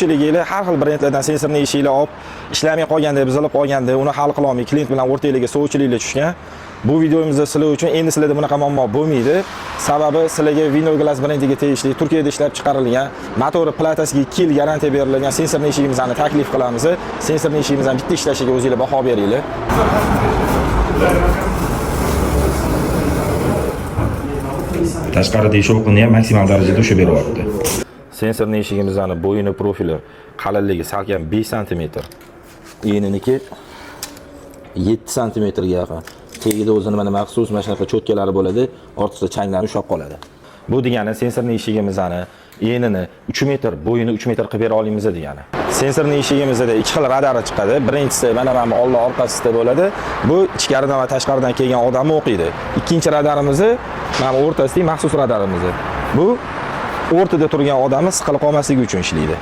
Ko'pchiliginglar har xil brendlardan sensorli eshiklar olib, ishlamay qolganda, buzilib qolganda, uni hal qila olmay, klient bilan o'rtanglarga sovchiliklar tushgan. Bu videomizda sizlar uchun endi sizlarda bunaqa muammo bo'lmaydi. Sababi sizlarga Window Glass brendiga tegishli Turkiyada ishlab chiqarilgan, motori platasiga 2 yil garantiya berilgan sensorli eshigimizni taklif qilamiz. Sensorli eshigimizdan bitta ishlashiga o'zinglar baho beringlar. Tashqaridagi shovqinni ham maksimal darajada ushlab beryapti. Sensorli eshigimizni bo'yini profili qalinligi salkam 5 sm. Eniniki 7 sm ga yaqin. Tagida o'zini mana maxsus mana shunaqa cho'tkalari bo'ladi, ortiqcha changlarni ushlab qoladi. Bu degani sensorli eshigimizni enini 3 metr, bo'yini 3 metr qilib bera olamiz degani. Sensorli eshigimizda ikki xil radari chiqadi. Birinchisi mana bu oldi orqasida bo'ladi. Bu ichkaridan va tashqaridan kelgan odamni o'qiydi. Ikkinchi radarimizni mana bu o'rtasidagi maxsus radarimiz. Bu o'rtada turgan odamni siqilib qolmasligi uchun ishlaydi.